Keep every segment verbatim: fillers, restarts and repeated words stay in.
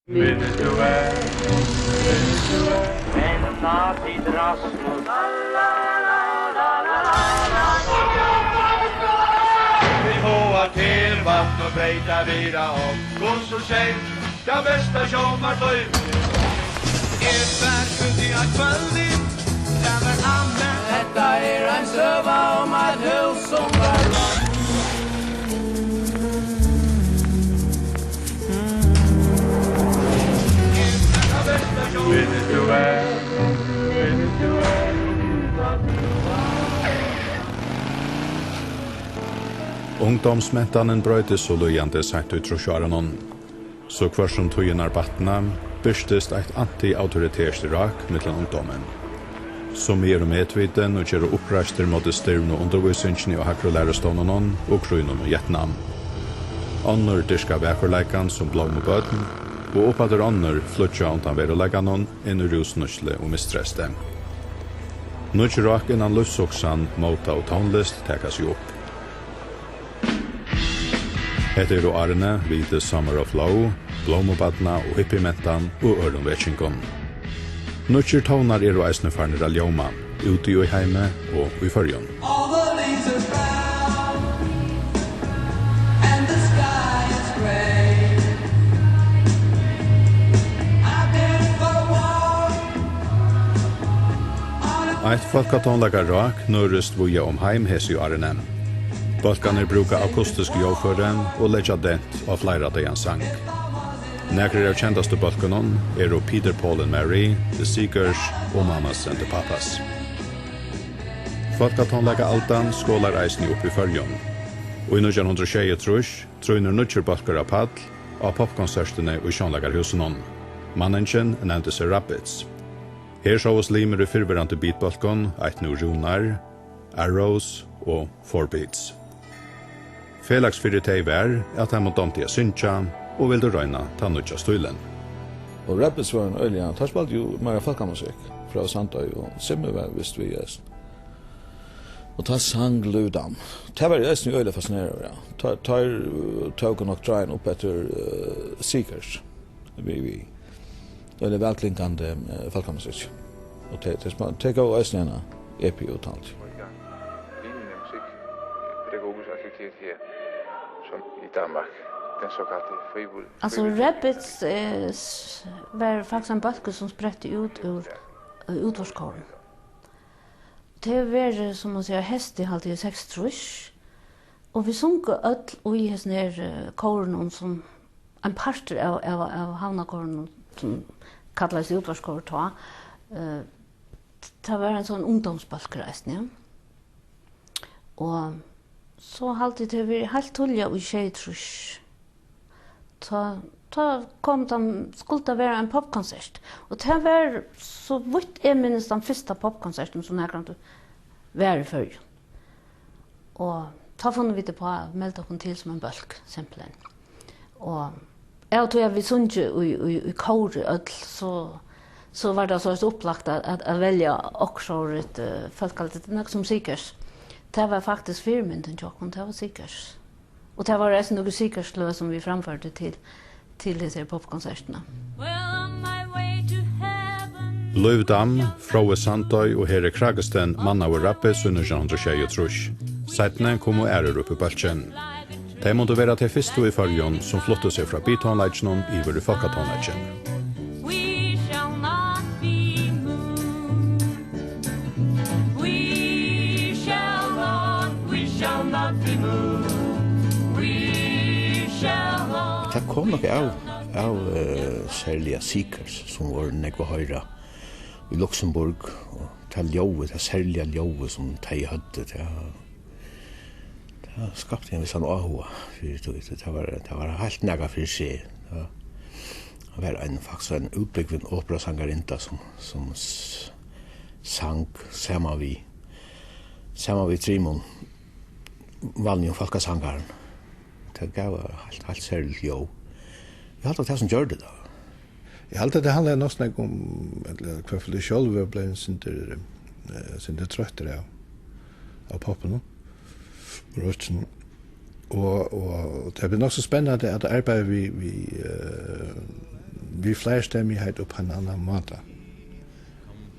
Minnist tú væl? Minnist tú væl? Men ná tit Rasmus. Vit fáa til vatn og breyta, vita um hvussu skjótt tað besta sjónvarpsloyvi. Eg fari út í eitt kvøldið, tað var annað. Hetta er ein søga um eitt hús sum var roynt. Minnist tú væl? Minnist tú væl? Ungdómsmentanin broytist so líðandi seint í trýssárunum. So hvørt sum tíðirnar batna, birtist eitt anti-autoritært rák millum ungdómin. Summi eru medvitin og gera uppreistur móti stirvnu undirvísingini á hægru lærustovnunum og krígnum í Vietnam. Onnur dyrka vakurleikan sum blómubørn, og uppaftur onnur flýggja undan veruleikanum inn í rúsnýtslu og mistreysti. Nýggj rák innan lívshugsan, móta og tónlist taka seg upp. Hetta eru árini við The Summer of Love, Blómubarna og Hippiementan og øðrum vekingum. Nýggir tónar eru eisini farnir at ljóma, úti í heimi og í Føroyum. All the leaves are brown and the sky is grey. I've been for a walk on a Eitt fólkatónleikarák knørist víða um heim hesi árini. Bólkarnir brúka akustisk ljóðføri og leggja dent á fleira daga sang. Nakrir av kendastu bólkunum eru Peter, Paul and Mary, The Seekers og Mamas and the Papas. Fólkatónleikaaldan skolar eisini upp í Føroyum. Og í nítjan hundrað og sjeyogtrýss trýnur nýggjur bólkur á pall á popkonsertini í Sjónleikarhúsinum. Manningin nevndi seg Rabbits. Her sóust limir í fyrrverandi beatbólkum, eitt nú Rúnar, Arrows og Four Beats. Felags fyri tey var, at teimum dámdi at syngja og vildu royna tann nýggja stílin. Og Rabbits var ein øgiliga, teir spældu jú meira fólkamusikk frá Sandoy, og Simmi var vist við eisini. Og tá sang Lúðan. Tað var eg eisini øgiliga fascineraður av, ja. Teir, teir, uh, tóku nokk tráðin upp eftir, uh, Seekers. Við, við. Øgiliga vælklingandi, eh, fólkamusikk. Og tey, tey sma-, tey góvu eisini eina E P út, haldi eg. Lignende musik, pædagogisk aktivitet her, som i Danmark, den såkaldte frivillige. Altso, Rabbits, eh, s-, var faktiskt ein bólkur, sum spretti út úr, eh, útvarpskórum. Tað hevur verið, sum man sigur, heystið, haldi eg, seksogtrýss, og vit sungu øll í hesum her, eh, kórinum, sum ein partur av, av, av Havnarkórinum, sum kallaðist Útvarpskór tá. Eh, tað var ein sånn ungdómsbólkur eisini, ja. Og so haldi eg, tað hevur verið heilt tíðliga í sjeyogtrýss. Tá, tá kom tann, skuldi tað vera ein popkonsert. Og tað var, so vítt eg minnist, tann fyrsta popkonsertin, sum nakrantíð var í Føroyum. Og tá funnu vit uppá at melda okkum til sum ein bólk, simpelthen. Og av tí at vit sungu í, í, í kóri øll, so, so var tað soleiðis upplagt at, at, at velja okkurt sovorðið, eh, fólkaligt, nakað sum Seekers. Tað var faktiskt fyrimyndin hjá okkum, tað var Seekers. Og tað vóru eisini nøkur Seekers-løg, sum vit framførdu til, til hesa her popkonsertina. Well, on my way to heaven. Lívdan, Fróði Sandoy og Heri Kragesten mannaðu Rabbits í nítjan hundrað og sjeyogtrýss. Seinni komu aðrir upp í bólkin. Tey mundu vera tey fyrstu í Føroyum, sum fluttu seg frá beattónleikinum yvir í fólkatónleikin. We shall not be moved. We shall not, we shall not be moved. We shall not. Tað kom nokk av, av, eh, serliga Seekers, sum vóru nógv at hoyra í Luxemburg, og tað ljóðið, tað serliga ljóðið, sum tey høvdu, tað, tað skapti ein vissan áhuga fyri tí. Tað var, tað var heilt nakað fyri seg. Tað var ein, faktiskt ein útbúgvin operasangarinna, sum, sum s-, sang saman við, saman við trimum vanligum fólkasangarum. Tað gav heilt, heilt serligt ljóð. Eg haldi, at tað sum gjørdi tað. Eg haldi, at tað handlar nokk so nógv um, ella í hvørt fall eg sjálvur bleiv eitt sindur, eh, sindur troyttur av, av poppinum og rockinum. Og, og tað bleiv nokk so spennandi at arbeiða við, við, eh, Við fleirstemmigheit upp á ein annan máta.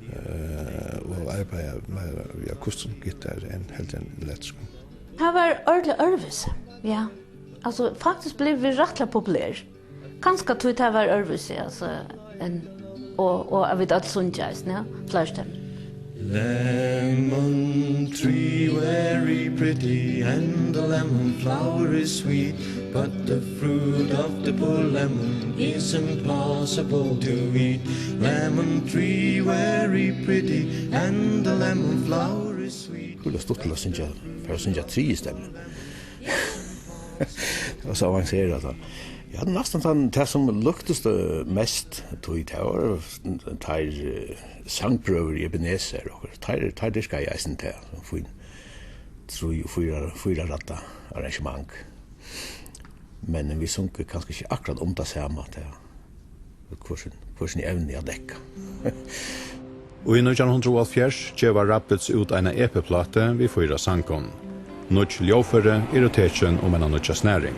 Eh, og arbeiða meira við akustiskum gittar enn heldur enn elektriskum. Tað var ordiliga øðrvísi, ja. Altso, faktiskt blivu vit rættiliga populer. Kanska tí tað var øðrvísi, altso, enn, og, og at vit øll sungja eisini, ja, fleirstemmigt. Lemon tree very pretty and the lemon flower is sweet, but the fruit of the poor lemon is impossible to eat. Lemon tree very pretty and the lemon flower is sweet. Kul og stuttligt at syngja, for at syngja triði stemmu. Tað var so avanseret, tá. Ja, næstan tann, tað sum líktist, eh, mest, tí tað var teir, eh, sangbrøður í Ebenezer, og teir, teir dyrkaðu eisini tað, so fín, trý og fýra, fýra radda arrangement. Men vit sungu kanska ikki akkurát um tað sama, tað, hvør sín, hvør sín evni at dekka. Í nítjan hundrað og hálvfjerðs geva Rabbits út eina E P-plátu við fýra sangum. Nýggj ljóðføri eru tekin um eina nýggja snaring.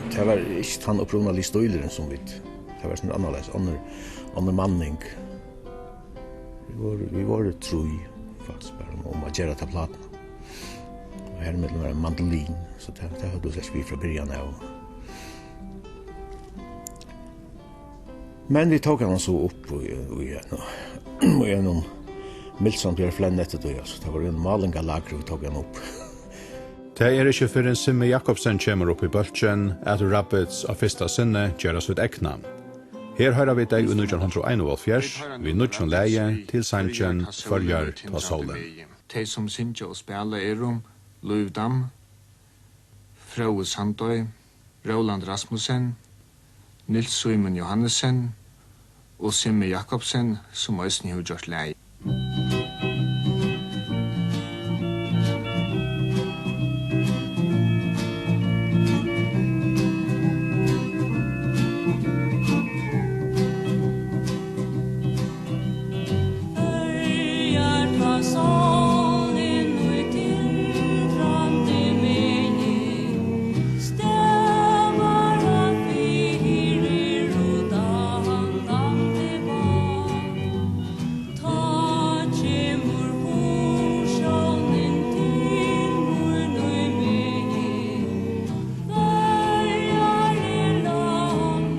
Tað var ikki tann upprunaligi stílurin sum vit. Tað var sovorðið annarleiðis, onnur, onnur manning. Vit vóru, vit vóru trý, faktiskt, bara um, um at gera ta plátuna. Og har ímillum var ein mandolin, so tað, tað høvdu vit slett ikki við frá byrjan av. Men vit tóku hana so upp í, í, í einum, í einum Milsom Per Flynn eftir tí, altso. Tað var í einum málingarlagri, vit tóku hana upp. Tað er ikki fyrr enn Simmi Jakobsen kemur upp í bólkin, at Rabbits á fyrsta sinni gera sítt egna. Her hoyra vit tey í nítjan hundrað og einoghálvfjerðs við nýggjum lagi til sangin Føroyar, tá sólin. Tey, sum syngja og spæla, eru Lív Dam, Fróði Sandoy, Róland Rasmussen, Niels Símun Johannesen og Simmi Jakobsen, sum eisini hevur gjørt lagið.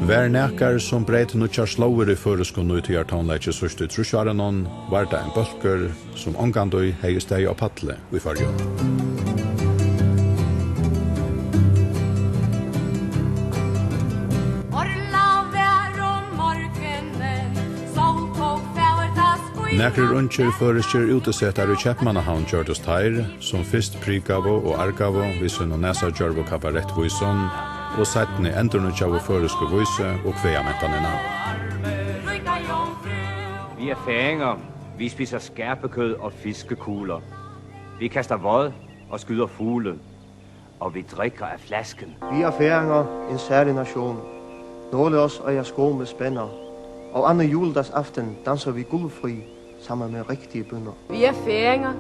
Var nakar, sum breyt nýggjar slóðir í føroyskum nútíðartónleiki síðst í trýssárunum, var tað ein bólkur, sum ongantíð hevði staðið á palli í Føroyum. Nakrir ungir føroyskir útisetarar í Keypmannahavn gjørdust teir, sum fyrst prikaðu og argaðu við sínum nasadjørvu kabarettvísum og seinni endurnýggjaðu føroysku vísu- og kvæðamentanina. Vi er færinger. Vi spiser skærpekød og fiskekugler. Vi kaster vod og skyder fugle. Og vi drikker af flasken. Vi er færinger, en særlig nation. Nogle af os øjer sko med spænder, og anden juledagsaften danser vi guldfri sammen med rigtige bønder. Vi er færinger,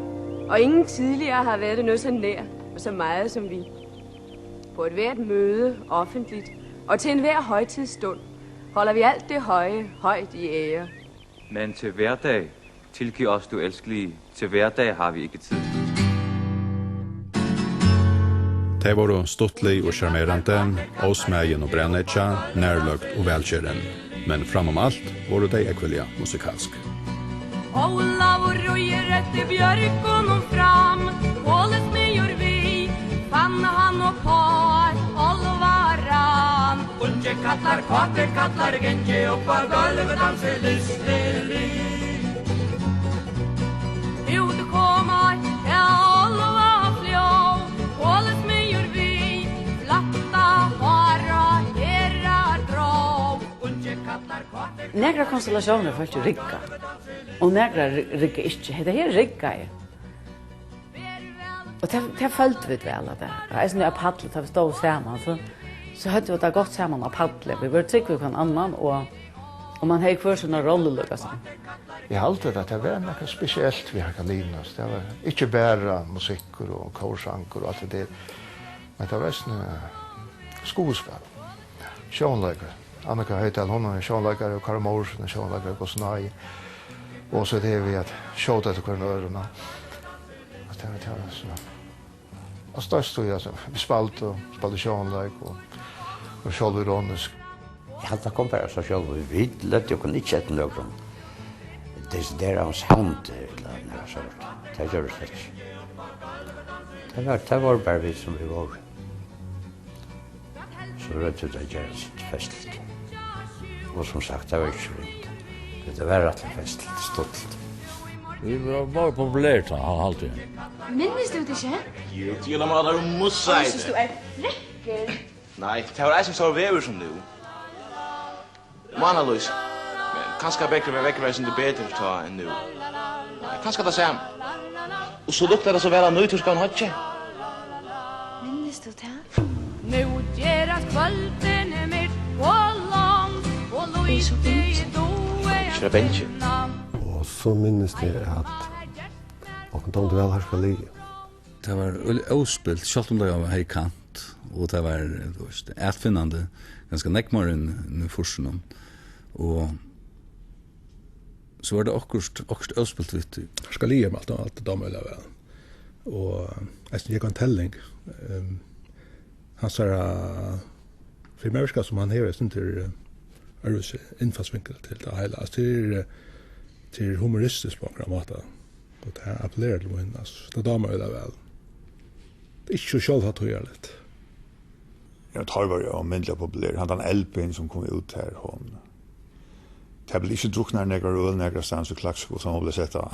og ingen tidligere har været det noget så nær og så meget som vi. På et hvert møde, offentligt, og til enhver højtidsstund holder vi alt det høje højt i ære. Men til hverdag tilgiv os, du elskelige, til hverdag har vi ikke tid. Tey vóru stuttlig og sjarmerandi, ósmæðin og brævneyggja, nærløgd og vælgerin, men framum alt vóru tey ógvuliga musikalsk. Ólavur ríður eftir bjørgunum fram, Kolur smyrjur við, fann hann og pár, álvaran. Ungi kallar, kátir kallar, gengi upp á gólv, dansi lystir við. Út koma, ja, álva fljó, Kolur smyrjur við, flatta hára herra dró. Ungi kallar, kátir. Nakrar konstellatiónir fólk rigga, og nakrar ri-, rigga ikki. Hetta her riggaði. Og tað, tað føldu vit væl, at tað, og eisini á palli, tá vit stóðu saman, so, so høvdu vit tað gott saman á palli. Vit vóru trygg við hvønn annan, og, og man hevði hvør sína rollu, líkasum. Eg haldi, at tað var nakað spesielt við Harpa Line, altso, tað var ikki bara musikkur og kórsangur og alt tað har, men tað var eisini, eh, skuðspæl, sjónleikur. Annika Høydal, hon er sjónleikari, og Kári Mórussen er sjónleikari, og so nei. Og so er tað við at skjóta eftir hvørjum øðrum, og at tað, tað er so. Og størst, ja, so, vit spældu, spældu sjónleik og, og sjálvironisk. Eg helt, tað kom bara so sjálvur. Vit løgdu okkum ikki eftir nøkrum desideraðum soundi ella nakað sovorðið. Tað gjørdi vit ikki. Tað var, tað var bara vit, sum vit vóru. So royndi vit at gera eitt festligt. Og sum sagt, tað var ikki so ringt. Tað var rættiliga festligt, stuttligt. Vit vóru báðir populir tá, ha-, haldi eg. Minnist tú tað ikki? Jú, til og med, at tað er mussaði. Eg synist, tú ert frekkur. Nei, tað var eisini so veður sum nú. Mánalýs. Men kanska veðrið var, veðrið var eitt sindur betri tá enn nú. Nei, kanska tað sama. Og so luktar tað so væl av nýtúrsgóðum hoyggi. Minnist tú tað? Nú gerast kvøldini myrk og long, og lítið eg dugi at finna. Og so minnist eg, at okkum dámdi væl Harðskaliðið. Tað var øl-, óspælt, sjálvt um tað var, hevði kant, og tað var, tú veist, atfinnandi, ganska nógv meira enn, enn í fýrsunum. Og so var tað okkurt, okkurt óspælt við tí. Harðskaliðið, alt, alt dámar øgiliga væl. Og eisini Jógvan Telling, ehm, hansara, fyri mær virkar sum hann hevur eitt sindur, eh, øðrvísi innfallsvinkul til tað heila. Altso, tað er, eh, tað er humoristiskt á onkran máta. Og tað appellerar til mín, altso, tað dámar øgiliga væl. Tað er ikki so sjálvhættuligt. Ja, teir vóru jú ómetaliga populerir. Handan L P-in, sum kom út har, hon, tað bleiv ikki druknað nakar øl nakrastaðni í Klaksvík, uttan hon bleiv sett á.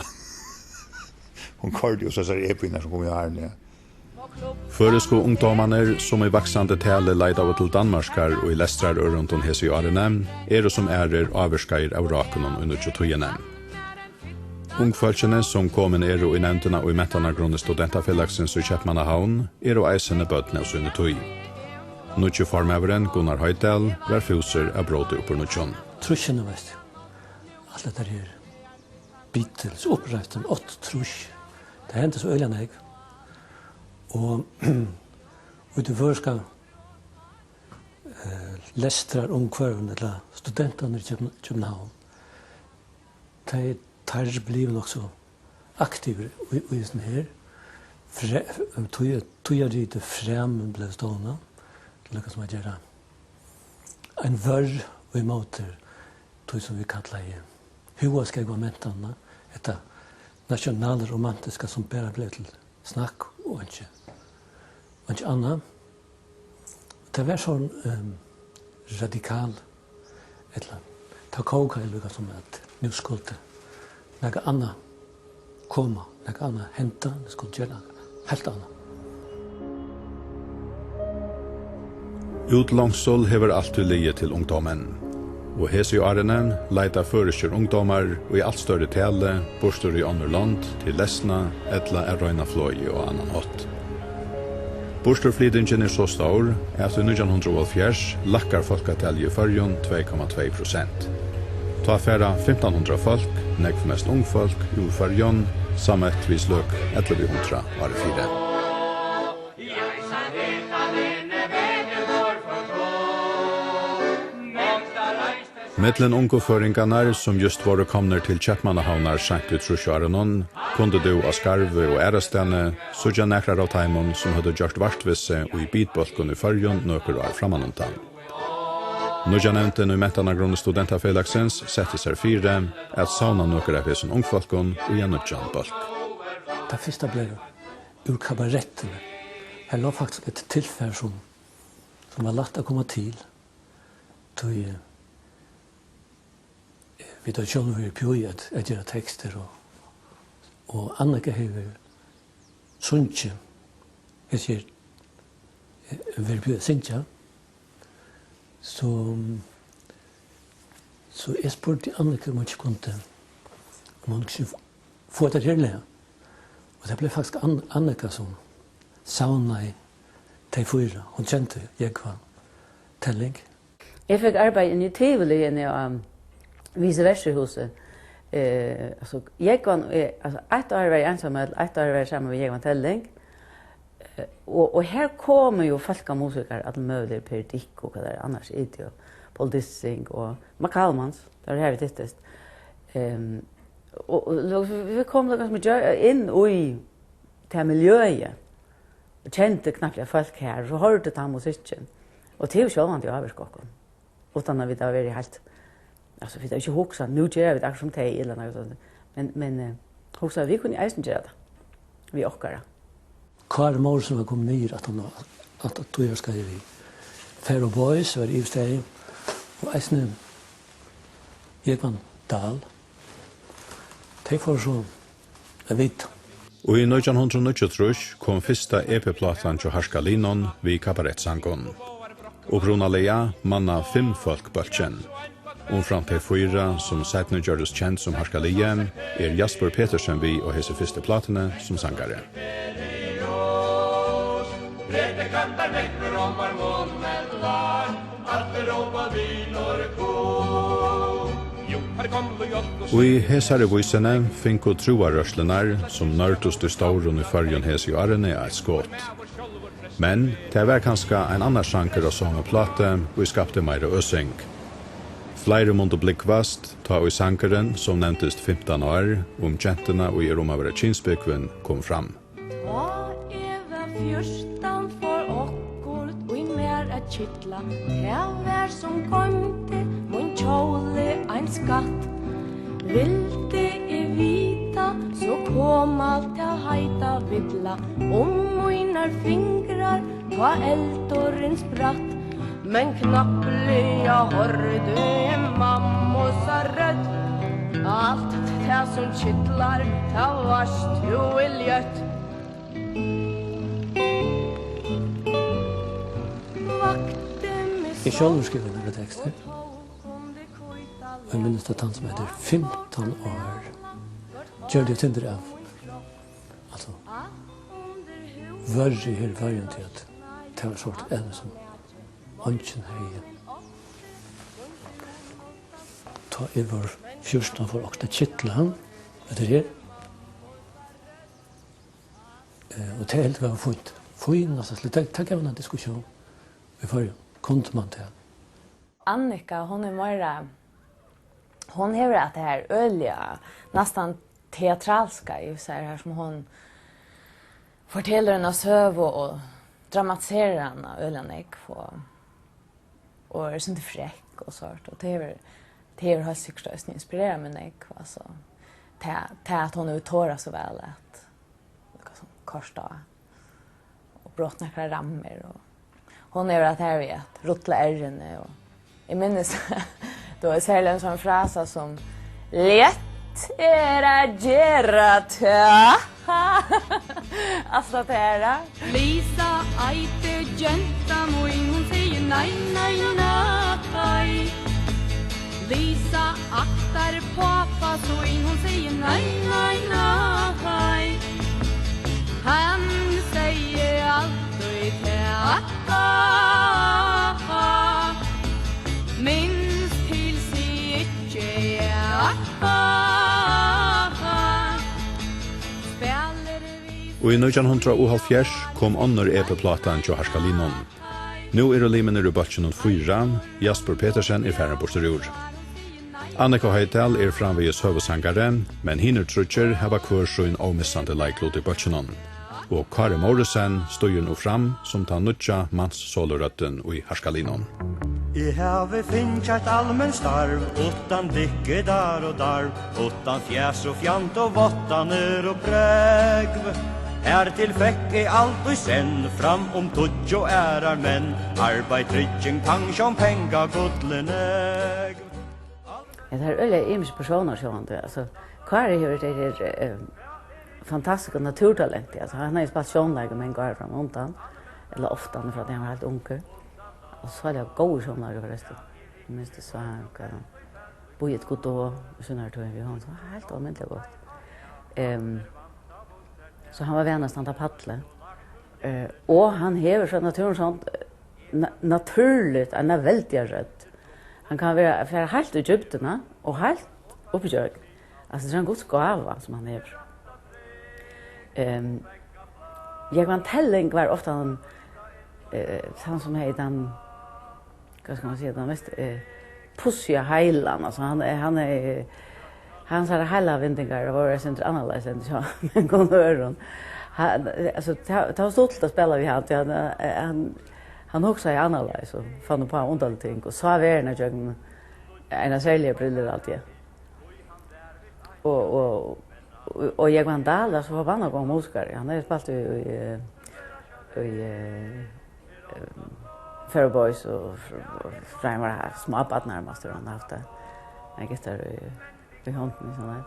Hon koyrdi jú so hesar E P-nar, sum komu í árini, ja. Føroysku ungdómarnir, sum í vaksandi tali leitaðu til Danmarkar í lestrarørindum hesi árini, eru sum aðrir ávirkaðir av rákunum í nýggju tíðini. Ungfólkini, sum komin eru í nevndina í Mentanargrunni Studentafelagsins í Keypmannahavn, eru eisini børn av síni tíð. Nýggi formaðurin, Gunnar Hoydal, var fúsur at bróta upp úr nýggjum. Trýssini, veitst tú. Alt hetta her Beatles, uppreistin áttaogtrýss. Tað hendi so øgiliga nógv. Og í tí føroyska, eh, lestrarumhvørvinum, ella studentarnir í København, København, tey, teir blivu nokk so aktivir í, í hesum her. Fre-, tíðar-, tíðarritið Fræmin bleiv stovnað, til líka sum at gera ein vørr ímóti tí, sum vit kallaðu hugaskógvamentanina, hetta nationalromantiska, sum bara bleiv til snakk og einki, einki annað. Tað var sovorðin, ehm, radikal, ella tað kókaði líka sum at nú skuldi nakað annað koma, nakað annað henda, vit skuldu gera nakað heilt annað. Útlongsul hevur altíð ligið til ungdómin, og hesi árini leita føroyskir ungdómar í alt størri tali burtur í onnur lond til lesna ella at royna flogið á annan hátt. Burturflytingin er so stór, at í nítjan hundrað og hálvfjerðs lækkar fólkatalið í Føroyum tvey komma tvey prosent. Tá fara fimtan hundrað fólk, nógv mest ung fólk, úr Føroyum, samanlagt við sløkk ellivu hundrað árið fyri. Millum ungu føroyingarnar, sum júst vóru komnir til Keypmannahavnar seint í trýssárunum, kundi tú á Skarvi og aðrastaðni síggja nakrar av teimum, sum høvdu gjørt vart við seg í bitbólkum í Føroyum nøkur ár frammanundan. Nýggja nevndin í Mentanargrunni Studentafelagsins setti sær fyri at savna nøkur av hesum ungfólkum í ein nýggjan bólk. Tað fyrsta bleiv úr kabarettini. Har lá faktiskt eitt tilfar, sum, sum var lætt at koma til. Tí, eh, vit hava sjálv verið uppi í at, at gera tekstir, og, og Annika hevur sungið, hesi her, eh, verið uppi í at syngja. So, so eg spurdi Annika, um hon ikki kundi, um hon ikki fáa tað her lag. Og tað bleiv faktiskt An-, Annika, sum savnaði tey fýra. Hon kendi Jógvan Telling. Eg fekk arbeiði inni í Tivoli, inni á Vice-Versa-húsi. Eh, altso, Jógvan, eh, altso, eitt ár var eg einsamøll, eitt ár var eg saman við Jógvan Telling. Eh, og, og her komu jú fólkamusikarar, allir møguligir, Per Dyck og hvat er annars, Idiot. Poul Dissing og Mac Callmans, tað var har vit hittust. Ehm, og, og, og vit komu líka sum inn í tað miljøið, og kendu knappliga fólk har, og so hoyrdu tann musikkin. Og tað hevur sjálvandi ávirkað okkum, uttan at vit hava verið heilt, altso, vit hava ikki hugsað, nú gera vit akkurát sum tey, ella nakað sovorðið. Men, men, eh, hugsaðu, vit kunnu eisini gera tað við okkara. Kári Mouritzen var komin niður aftan á, at, at Tíðarskeiðið við Faroe Boys var yvirstaðið, og eisini Jógvan Dahl. Tey fóru so at vita. Og í nítjan hundrað og níggjuogtrýss kom fyrsta E P-plátan hjá Harkaliðnum við kabarettsangum. Upprunaliga manna fimm fólk bólkin. Umframt tey fýra, sum seinni gjørdust kend sum Harkaliðið, er Jasper Petersen við á hesi fyrstu plátuni sum sangari. Í hesari vísuni fingu trúarrørslurnar, sum nørdust í stórum í Føroyum hesi árini, eitt skot. Men tað var kanska ein annar sangur á somu plátu, ið skapti meira øsing. Fleiri mundu blúgvast, tá ið sangurin, sum nevndist fimtan ár, um gentuna, ið er um at vera kynsbúgvin, kom fram. Tá eg var fjúrtan, fór okkurt í mær at kitla. Tað var sum goymdi mín kjóli ein skatt. Vildi eg vita, so kom alt tað heita villa um mínar fingrar, tá eldurin spratt. Men knappliga hoyrdi eg mammusa rødd. Alt tað sum kitlar, tað veitst tú er ljótt. Eg sjálvur skrivaði nakrar tekstir. Eg minnist, at tann sum eitur fimtan ár gjørdi eitt sindur av, altso, vørri her í Føroyum, tí at tað var sort evni, sum eingin hevði. Tá eg var fjúrtan, fór okkurt at kitla hann, hetta her. Eh, og tað helt eg var fínt. Fínasta slíkt. Tað, tað gav eina diskusjón í Føroyum. Kundi man tað? Annika, hon er meira, hon hevur at tað her øgiliga, næstan teatralska í sær, har sum hon fortelur eina søgu og dramatiserar hana øgiliga nógv og, og er sindur frekk og sovorðið, og tað hevur, tað hevur heilt sikkurt eisini inspirerað meg nógv, altso, tað, tað at hon hevur torað so væl at, líka sum, koyrt á og brotið nakrar rammur, og hon hevur at her við at rulla errini, og eg minnist, tú hevur serliga ein sånn frasa sum: "Lætt er at gera tað." Alt tað her, ja. Lisa eitur genta mín, hon sigur nei, nei, nei. Lisa aktar pápa sín, hon sigur nei, nei, nei. Hann segði altíð tað, ha, ha, ha. Minst til sig ikki, ha, ha, ha. Spælir við. Og í nítjan hundrað og hálvfjerðs kom onnur E P-plátan hjá Harkaliðnum. Nú eru limirnir í bólkinum fýra, Jasper Petersen er farin burtur úr. Annika Hoydal er framvegis høvuðssangari, men hinir tríggir hava hvør sín ómissandi leiklut í bólkinum. Og Kári Mouritzen stígur nú fram sum tann nýggja manssolorøddin í Harkaliðnum. Eg havi fingið eitt alment starv, uttan dygg, dar og darv, uttan fjas og fjand og váttanir og prógv. Hertil fekk eg alt í senn, fram um tíggju aðrar menn, arbeiði, trygging, pensjón, pengar, gull er nógv. Ja, tað eru øgiliga ymiskir persónar sjálvandi. Altso, Kári hevur tey her, eh, fantastiska natúrtalenti. Altso, hann hevur spælt sjónleik í mong ár frammanundan, ella ofta, frá tí hann var heilt ungur. Og so er tað góðir sjónleikarar, forrestin. Eg minnist, eg sá, hvat, Bíðið Godot í sínari tíð við honum, tað var heilt ómetaliga gott. Ehm, so hann var vanur at standa á palli. Eh, og hann hevur so av náttúruni, eh, na-, natúrligt eina veldiga rødd. Hann kann vera, fara heilt í djúpdina og heilt upp ígjøgnum. Altso, tað er ein Guds gáva, sum hann hevur. Ehm, Jógvan Telling var ofta hann, eh, hann sum hevði tann Hvat skal man siga, tann mest, eh, pussiga heilan, altso, hann er, hann er, hansara heilavendingar vóru eitt sindur annarleiðis enn hjá mongum øðrum. Hann, altso, tað, tað var stuttligt at spæla við hann, tí hann, eh, hann, hann hugsaði annarleiðis og fann uppá undarlig ting og sá verðina gjøgnum eina serliga brillur, haldi eg. Og, og, og, og Jógvan Dahl er so forbanna góður musikari. Hann hevur spælt í, í, eh, í, eh, eh, Faroe Boys og, og frá hann var smábarn nærmast, hevur hann havt tað. Ein gittar í, í hondini, sum er.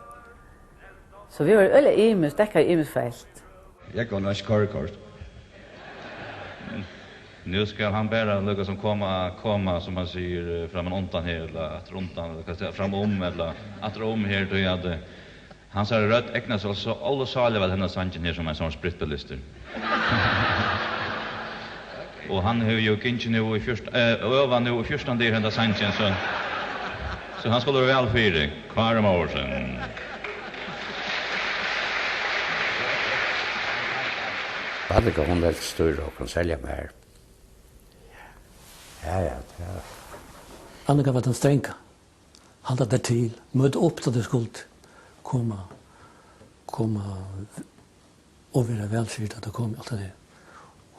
So vit vóru øgiliga ymisk, dekka ymisk felt. Jógvan var ikki koyrikort. Men nú skal hann bara líka sum koma, koma, sum hann sigur, eh, framman undan her, ella aftur undan, ella hvat er tað, fram um, ella aftur um her, tí at, eh, hansara rødd egnar seg so ólukksáliga væl henda sangin her sum ein sovorðin spritbilistur. Og hann hevur jú gingið nú í fjúrtan, eh, øvað nú í fjúrtan dagar henda sangin, so, so hann skuldi vera væl fyri. Kári Mouritzen. Annika, hon vil stýra okkum, selja meg her. Ja, ja, ja. Annika var tann stranga. Halda tær til, møta upp, tá tú skalt koma, koma og vera vælstýrd, tá tú kom, alt tað der.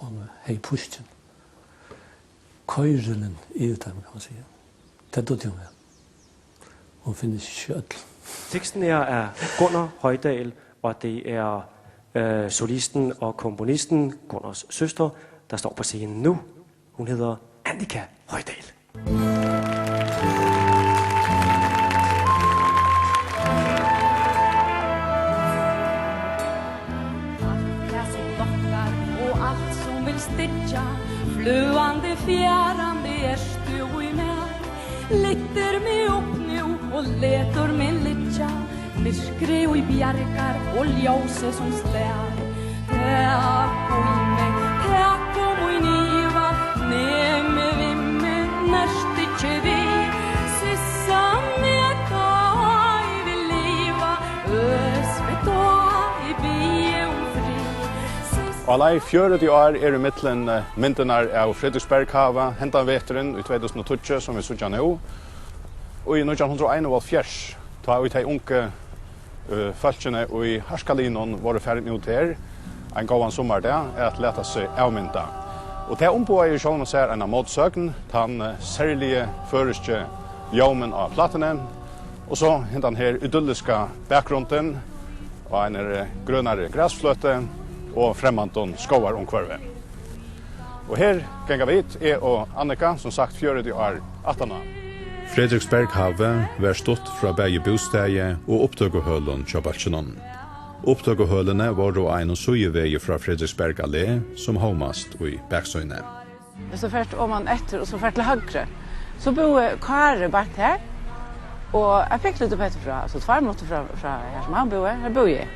Hon hevði pustin. Koyrilin yvir teimum, kann man siga. Tað dugdi hon væl. Hon finnist ikki í øllum. Teksten her er Gunnar Højdahl, og det er, øh, solisten og komponisten, Gunnars søster, der står på scenen nu. Hun hedder Annika Højdahl. Alt tað sum lokkar og alt sum vil styggja, fløgandi, fjarandi ert tú í mær. Lyftir meg upp nú og letur meg liggja, myrkrið ið bjargar og ljósið sum slær. Tak í meg, tak um mín iva, nem meg við meg, nerst ikki við, sissa meg, tá eg vil liva, øs meg, tá eg biði um frið. Sissa. Á leið fjøruti ár eru millum, eh, myndirnar av Frederiksberg Hava hendan veturin í tvey túsund og tíggju, sum vit síggja nú, og í nítjan hundrað og einoghálvfjerðs, tá ið tey ungu, eh, fólkini í Harkalinum vóru farin út her ein góðan summardag at lata seg avmynda. Og tað umboðaði í sjálvum sær eina mótsøgn, tann, eh, serligi føroyski ljómin á plátuni, og so hendan her idylliska bakgrundin á einari grønari grasfløtu og fremmandum skógarumhvørvi. Og her ganga vit, eg og Annika, sum sagt, fjøruti ár aftaná. Frederiksberg Havi var stutt frá bæði bústaði og upptøkuhølum hjá bólkinum. Upptøkuhølini vóru á einum síðuvegi frá Frederiksberg Allé, sum hómast í baksýni. So fert oman eftir og so fert til høgru. So búði Kári beint her, og eg fekk lítið betur frá, so tveir minuttir frá, frá her sum hann búði, her búði eg.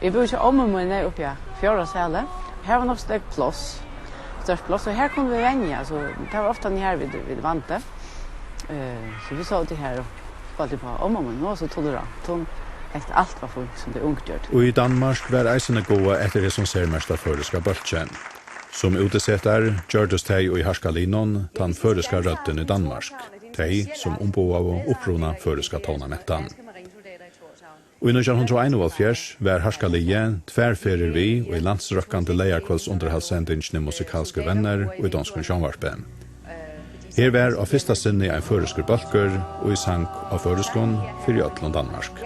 Eg búði hjá ommu míni uppi á fjórða sali. Her var nokk so nógv pláss. Stórt pláss, og her kundu vit venja, so tað var ofta her vit, vit vandu. Eh, so vit sótu her og spældu upp á ommu mín, hon var so tolerant. Hon helt alt var fínt, sum tey ungu gjørdu. Og í Danmark var eisini gáað eftir hesum sermerkta føroyska bólki. Sum útisetar gjørdust tey í Harkalinum tann føroyska røddin í Danmark, tey, sum umboðaðu uppruna føroyska tónamentan. Í nítjan hundrað og einoghálvfjerðs var Harkalee tvær ferðir við í landsrøkkandi leygarkvøldsundirhaldssendingini Musikalske Venner í donskum sjónvarpi. Her var á fyrsta sinni ein føroyskur bólkur, ið sang á føroyskum fyri øllum Danmark.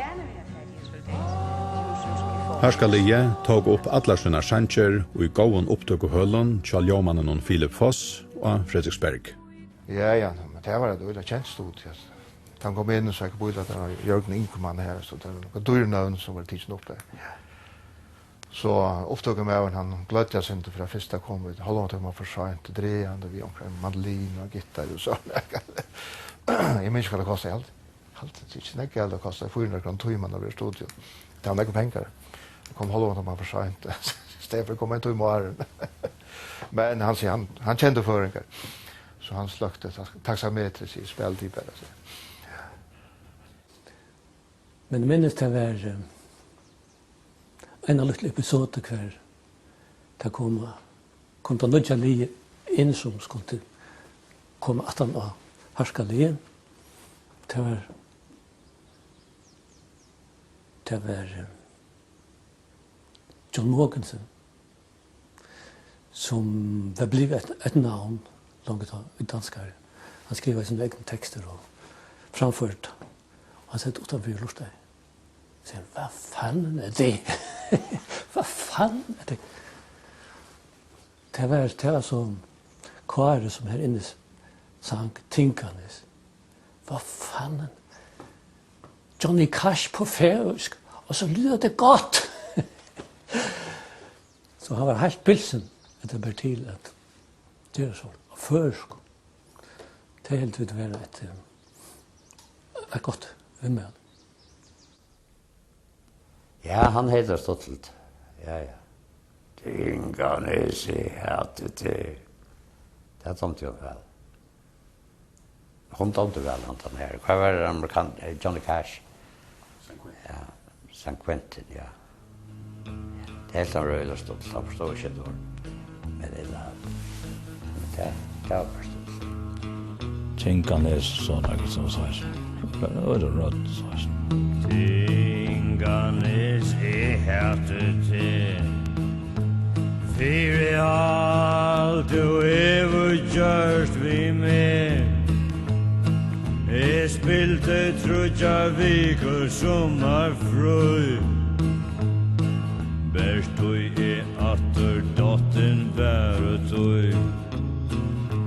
Harkalee tók upp allar sínar sangir í góðum upptøkuhølum hjá ljóðmanninum Philip Foss á Frederiksberg. Ja, ja, men tað var eitt øgiliga kent studio, altso. Tá hann kom inn, so eg bílegði, at tað var Jørgen Ingemann her, so tað var nøkur dýr nøvn, sum vóru tikin upp har. So upptøkumaðurin, hann gløddi seg, fyri tað fyrsta kom vit hálvan tíma for seint, dragandi við onkra mandolin og gittar og so. Eg minnist ikki, hvat tað kostaði, alt. Alt, tað er ikki nógv galt, tað kostaði fýra hundrað krónur tíman at vera í studio. Tað var nógvir pengar. Eg kom hálvan tíma for seint. Í staðin fyri at koma ein tíma áðrenn. Men hann sigur, hann, hann kendi føroyingar. So hann sløkti tak-, taksametrið, sigur, "Spæl tit bara", sigur. Men eg minnist, tað var, eh, eina lítla episodu, hvar tað kom, kom tað nýggja liðið inn, sum skuldi koma aftan á Harðskaliðið. Tað var, tað var, eh, John Mogensen, sum var blivið eitt, eitt navn langt á, í danskari. Hann skrivaði sínar egnu tekstir og framførdi. Og hann sat uttanfyri og lurtaði. Segði: "Hvad fanden er det? Hvad fanden er det?" Tað var, tað var so Kári, sum her inni sang Tinganes. Hvad fanden? Johnny Cash på færøsk, og så lyder det godt. So hann var heilt bilsin, at tað ber til at gera so á føroyskum. Tað helt vit vera eitt, eh, eitt gott viðmæli. Ja, hann hevði tað stuttligt. Ja, ja. Tinganes, eg hati teg. Tað dámdi honum væl. Hon dámdi væl handan her. Hvat var tað, amerikan-, eh, Johnny Cash? San Quentin. Ja, San Quentin, ja. Tað helt hann var øgiliga stuttligt, hann forstóð ikki eitt orð. Men tað, tað, tað var bara stuttligt. Tinganes, so nakað sum sagði. Øðrum rødd, sagði. Tinganes, eg hati teg. Fyri alt tú hevur gjørt við meg. Eg spildi tríggjar vikur summarfrí. Bert tí eg aftur dottin var út í.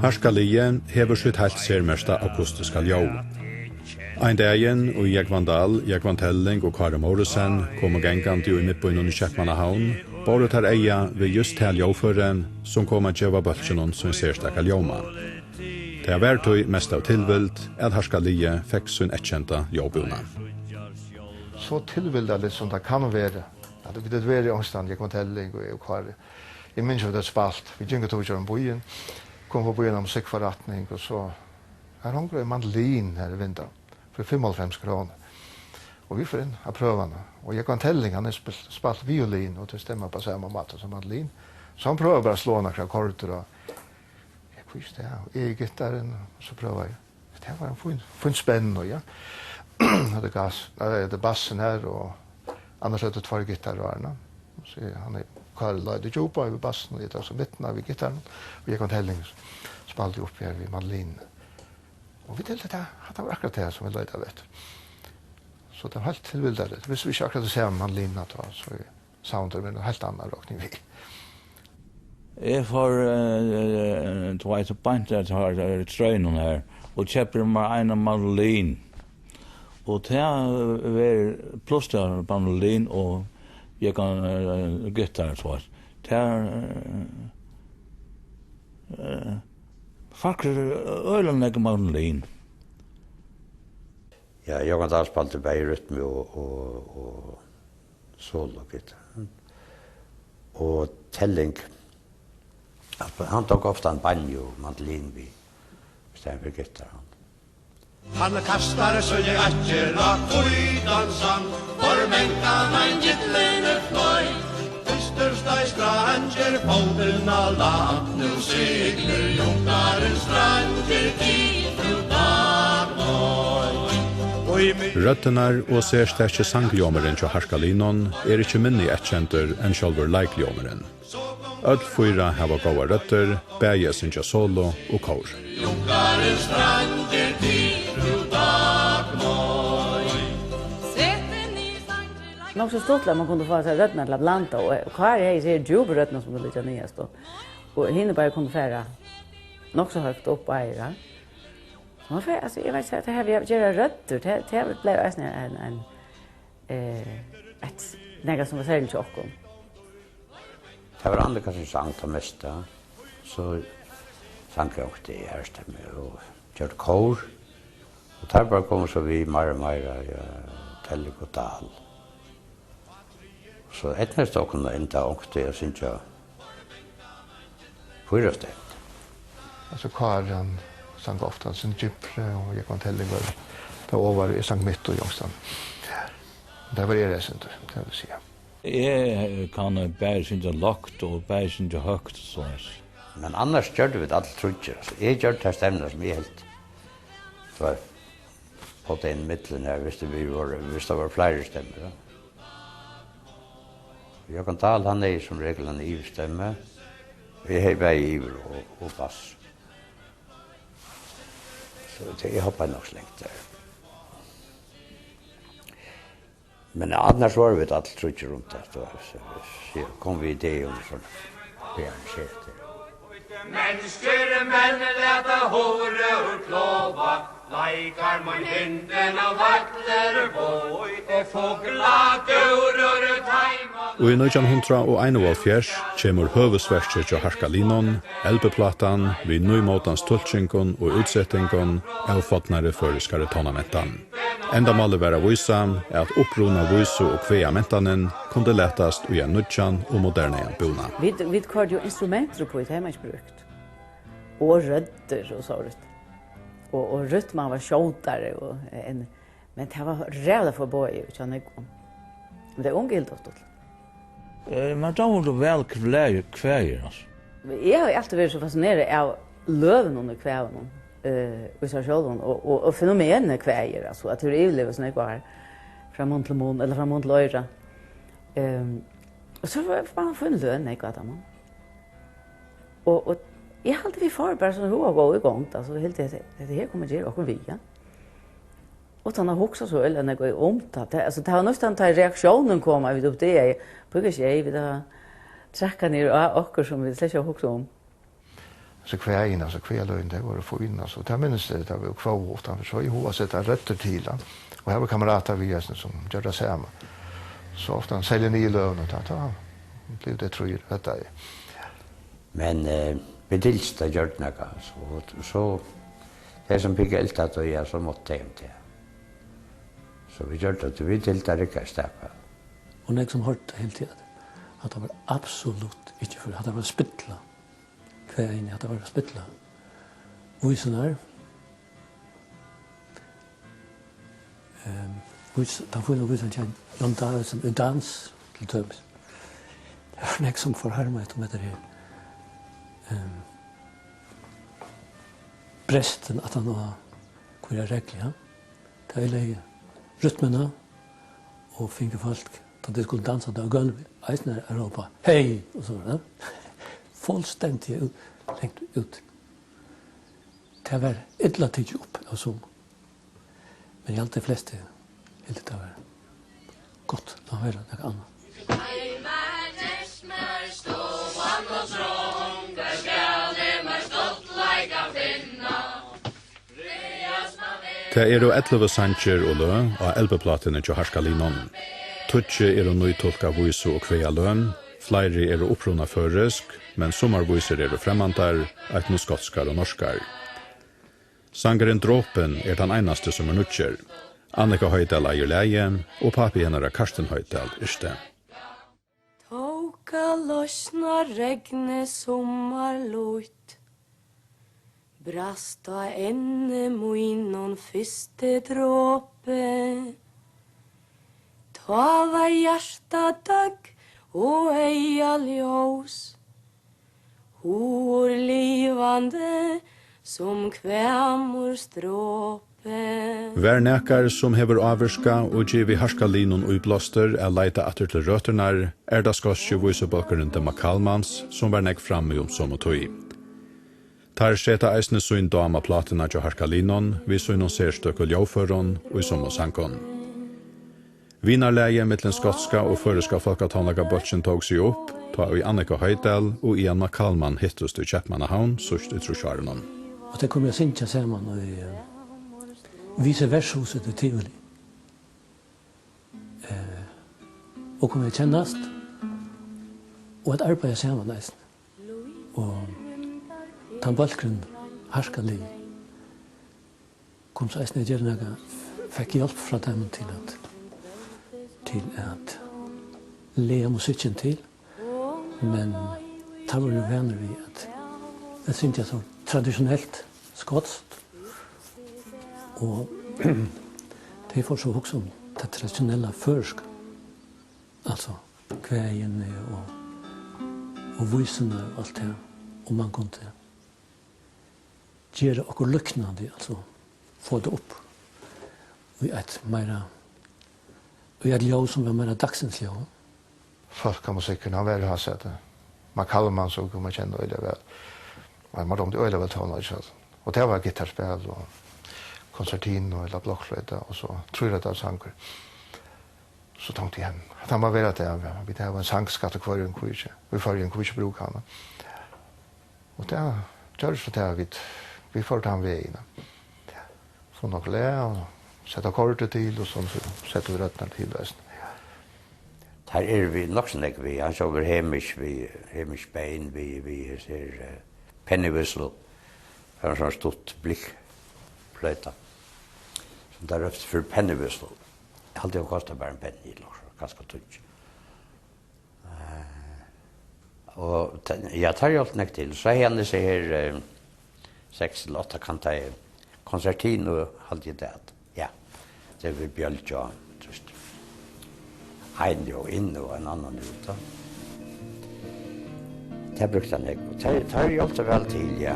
Harðskaliðið hevur sítt heilt sermerkta akustiska ljóð. Ein dagin, í Jógvan Dahl, Jógvan Telling og Kári Mortensen komu gangandi í miðbýnum í Keypmannahavn, bóru teir eyga við júst tað ljóðførið, sum kom at geva bólkinum sín serstaka ljóma. Tað var tí mest av tilvild, at Harðskaliðið fekk sín eyðkenda ljóðbúnað. So tilvildarligt sum tað kann vera, at vit vóru onkustaðni, Jógvan Telling og eg og Kári. Eg minnist, vit høvdu spælt, vit gingu túr gjøgnum býin, komu forbi eina musikksavni, og so, har hongur ein mandolin har í vindeyganum fyri fimmoghálvfems krónur. Og vit fóru inn at prøva hana. Og Jógvan Telling, hann hevur spælt, spælt violin, og tað stemmar á sama máta sum mandolin. So hann prøvar bara at sláa nakrar akkordir, og eg, hví ikki tað? Og eg gittarin, og so prøvi eg. Tað var ein fín, fín spenna, ja. Hetta er gas-, nei, hetta er bassin her, og annars er tað tveir gittarar á henni. So hann er, Kári leiddi djúpa yvir bassin, og eg tók so midtina við gittaranum, og Jógvan Telling spældi uppi her við mandolinini. Og vit hildu, at tað, hatta var akkurát tað, sum vit leitaðu eftir. So tað var heilt tilvildarligt. Vistu vit ikki akkurát tað sama, mandolinina tá, so soundið var nokk heilt annað, rokni eg við. Eg fór, eh, eh, tú veit, beint at har, eh, trøðinum her, og keypti mær eina mandolin. Og tað, eh, var pluss tað mandolin og eg kann, eh, gittar, so at tað, eh, eh, Faktiskt øgiliga nógv mandolin. Ja, Jógvan Dahl spældi bæði rytmu og, og, og solo gittar. Og Telling, hann tók ofta ein banjo mandolin við, í staðin fyri gittar, hann. Hann kastar seg eftir á hvítan sand, formengan ein gyllene fløy. Dystur steig stranger fótin á land, nú siglir junkaren strandir til frú Dagmey. Og í mi- Røddirnar og serstaki sangljómurin hjá Harðskaliðnum er ikki minni eyðkendur enn sjálvur leikljómurin. Øll fýra hava góðar røddir, bæði at syngja solo og kór. Nokk so stuttligt, at man kundi fáa sær røddina til at blanda, og Kári hevði sær djúpu røddina, sum kundi liggja niðast, og, og hini báðir kundu fara nokk so høgt upp, báðir, ja. So man fer, altso, eg veit ikki, tað her við at gera røddir, tað, tað bleiv eisini ein, ein, eh, eitt, nakað sum var serligt hjá okkum. Tað var Annika, sum sang tað mesta. So sang eg ofta í harðstemming og gjørdi kór. Og teir báðir komu so við meira og meira, ja, Telling og Dahl. So eydnaðist okkum at enda onkuntíð at syngja fýra stevnur. Altso, Kári, hann sang ofta, hann sang djúpri, og Jógvan Telling var, var ovaru, eg sang mitt og Jógvan. Tað var eg reisandi, tað vil eg siga. Eg kann bæði syngja lágt og bæði syngja høgt, soleiðis. Men annars gjørdu vit allir tríggir, altso. Eg gjørdi tær stemmurnar sum eg helt. Tað var á tann millum har, viss tað vóru, viss tað vóru fleiri stemmur, ja. Jógvan Dahl, hann hevði sum regul eina yvirstemmur. Eg hevði bæði yvir- og, og bass. So tað, eg hoppaði nokk so langt har. Men annars vóru vit allir tríggir rundt, at, so, so, so kom við idé um sovorðið pianisett. Menn skulu menn lata hurðir klova, leikar mun hindin og vaglir boy, og fugladúrur teima. Og í nítjan hundrað og einoghálvfjerðs kemur høvuðsverkið hjá Harkalinum, Elbuplátan, við nýmótans tulkingum og útsetingum av fornari føroyskari tónamentan. Endamálið var at vísa, at uppruna vísu- og kvæðamentanin kundi latast í ein nýggjan og modernaðan búna. Vit, vit koyrdu jo instrumentir upp í, tað hevði man ikki brúkt. Og røddir og sovorðið. Og, og rytman var skjótari, og, enn, men tað var ræðuliga forboðið hjá nógvum. Men tey ungu hildu stuttligt. Eh, men tað var væl kvæði, kvæði, altso. Eg havi altíð verið so fascinerað av løgunum í kvæðunum, eh, í sær sjálvum, og, og, og fenomenið kvæðir, altso, at tað hevur yvirlivað so nógv ár, frá munn til munn, ella frá munn til oyra. Ehm, og so var, var ein fín løn, nógv av teimum. Og, og eg haldi, vit fóru bara so hugagóð í gongd, altso, vit hildu, at hetta her kom at gera okkum við, ja. Uttan at hugsa so øgiliga nógv um tað. Tað, altso, tað var næstan, tá reaktiónin kom, at vit uppdagaðu, píkasjey, vit hava traðkað niður á okkurt, sum vit slett ikki hava hugsað um. So kvæðini, altso, kvæðaløgini, tey vóru fín, altso. Tað minnist eg, tá vit kvóðu uttanfyri, so eg hugsaði at seta røddir til, ja. Og har vóru kameratar við eisini, sum gjørdu tað sama. So ofta selja niður løgini, tá, tá blivu tey trý røddaði. Men, eh, vit hildu, tað gjørdi nakað, so, so tey sum píkaðu ilt at, ja, so máttu tey um tað. So vit gjørdu tað, vit hildu, tað riggaði stak væl. Og nógv sum hoyrdu tað hildu, at hatta var absolutt ikki fyri, hatta var at spilla. Kvæðini, hatta var at spilla. Vísurnar, Ehm, vís-, tann fína vísan hjá John Davidsen, Í dans, til dømis. Tað var nógv sum forharmaðist um hetta her. Ehm, brestin aftan á hvørja reglu, ja. Tað oyðilegði rytmuna og fingu fólk, tá tey skuldu dansa, tá á gólvi, eisini at rópa, "Hey!" og so, ja. Fullstendiga út, langt út. Tað var illa tikið upp av sum. Men eg haldi, tey flestu hildu, tað var gott at hoyra nakað annað. Tað eru ellivu sangir og løg á Elbuplátuni hjá Harkalinum. Tíggju eru nýtulkað vísu- og kvæðaløg, fleiri eru upprunað føroysk, men summar vísur eru fremmandar, eisini skotskar og norskar. Sangurin Dropin er tann einasti, sum er nýggjur. Annika Hoydal eigur lagið, og pápi hennara, Karsten Hoydal, yrkti. Tók at loysna regnið summarlítt, brast á enni mínum fyrsti dropi. Tá var hjarta døgg og eyga ljós, hugur livandi sum hvamur stropi. Var nakar, sum hevur ávirkað og givið Harkalinum íblástur at leita aftur til røturnar, er tað skotski vísubólkurin Dimma Kalmans, sum var nógv frammi um somu tíð. Teir seta eisini sín dám á plátuna hjá Harkalinum við sínum serstøku ljóðførum í summum sangum. Vinarlagið millum skotska og føroyska fólkatónleikabólkin tók seg upp, tá ið Annika Hoydal og Ian McCalman hittust í Keypmannahavn síðst í trýssárunum. Og tey komu at syngja saman í, eh, Vice Vershúsið í Tivoli. Eh, og komu at kennast og at arbeiða saman eisini. Og tann bólkurin, Harkalig, kom so eisini at gera nakað, fekk hjálp frá teimum til at, til at laga musikkin til, men teir vóru jú vanir við at, at syngja so traditionelt skotskt, og tey fóru so at hugsa um tað traditionella føroyska. Altso, kvæðini og, og vísurnar og alt tað. um man kundi gera okkurt líknandi, altso fáa tað upp í eitt meira, í eitt ljóð, sum var meira dagsins ljóð. Fólkamusikkurin, hann var í Havsæti. Mac Hallman, sum Gud má kenna øgiliga væl. Men mær dámdi øgiliga væl tónleik, altso. Og tað var gittarspæl og konsertino ella blokkfloyta og so trýradalssangur. So tonkti eg, at hann má vera tað, ja. Vit hava ein sangskatt í hvørjum kvíki, í Føroyum, hví ikki brúka hann? Og tað gjørdi so tað, at vit, vit fóru tann vegin. Funnu nøkur lag og settu akkordið til, og so, so settu vit røddina til eisini. Har eru vit nokk so nógv við, hann sjálvur Hamish við, Hamish Bain við, við hesi her, eh, penny whistle. Har er ein sånn stutt blikkfloyta, sum tað rópti fyri penny whistle. Eg haldi, hon kostar bara ein penny, ella kanska tíggju. Eh, og te-, ja, tað hjálpti nógv til. So hevði hann hesi her, eh, seks ella átta kantaði konsertino, haldi eg tað. Ja, tað við bjølgi og, tú veist, ein ljóð inn og ein annan út, tá. Tað brúkti hann nógv. Og tað, tað hjálpti væl til, ja.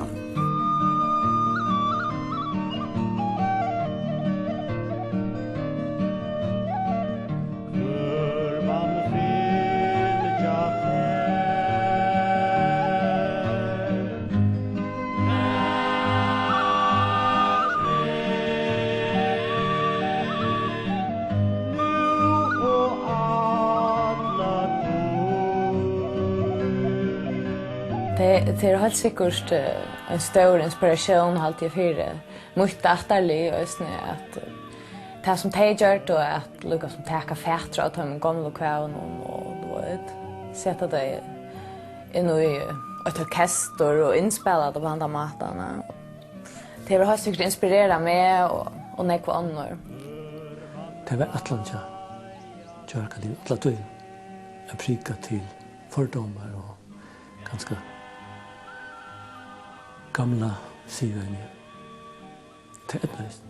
Tað, tað er heilt sikkurt, eh, ein stór inspiratión, haldi eg, fyri mítt ættarlið eisini, at, eh, tað, sum tey gjørdu, at líka sum taka fatur á teimum gomlu kvæðunum og, tú veit, seta tey inn í eitt orkestur og innspæla tað á handan mátan. Tað hevur heilt sikkurt inspirerað meg og, og nógv onnur. Tað var ætlan hjá, hjá Haraldi alla tíðina, at prika til fordómar og kanska gamla siðvenju. Tað eydnaðist.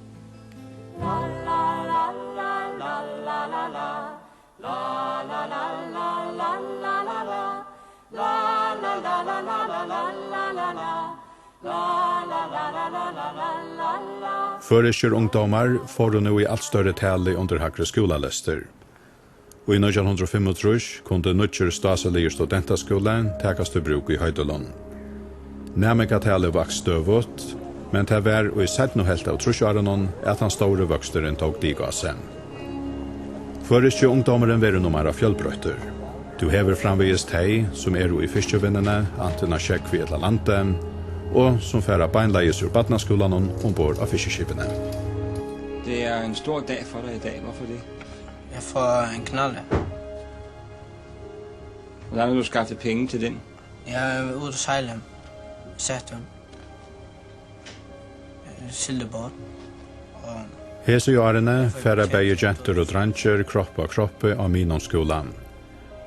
Føroyskir ungdómar fóru nú í alt størri tali undir hægri skúlalestur. Í nítjan hundrað og fimmogtrýss kundi nýggjur stásiligur studentaskúli takast í brúk í Hoydølum. Næmingatalið vaks støðugt, men tað var í seinnu helvt av trýssárunum, at tann stóri vøksturin tók dik á seg. Føroyski ungdómurin verður nú meira fjølbroyttur. Tú hevur framvegis tey, sum eru í fiskivinnuni, antin á sjógvi ella landi, og sum fara beinleiðis úr barnaskúlanum umborð á fiskiskipini. Det er en stor dag for dig i dag. Hvorfor det? Jeg får en knallert. Hvordan vil du skaffe penge til den? Jeg vil ud og sejle. Saturn. Silkebåd. Og hesi árini fara bæði gentur og dreingir kropp á kroppi á miðnámsskúla.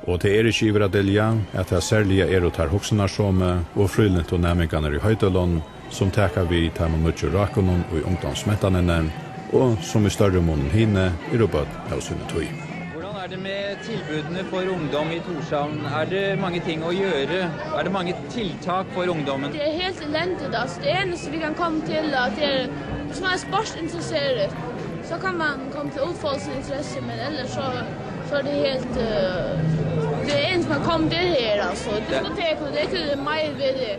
Og tað er ikki yvir at dylja, at tað serliga eru teir hugsanarsomu og frílyntu næmingarnir í Hoydølum, sum taka við teimum nýggju rákunum í ungdómsmentanini, og sum í størri mun enn hini eru børn av síni tíð. Hvordan er det med tilbudene for ungdom i Tórshavn? Er det mange ting å gjøre? Er det mange tiltak for ungdommen? Det er helt elendigt, altså. Det eneste, vi kan komme til, at det er, hvis man er sportsinteresseret, så kan man komme til at udfolde sine interesser, men ellers så, så er det helt, øh, det eneste, man kommer til her, altså. Diskotek, det er ikke det meget ved det.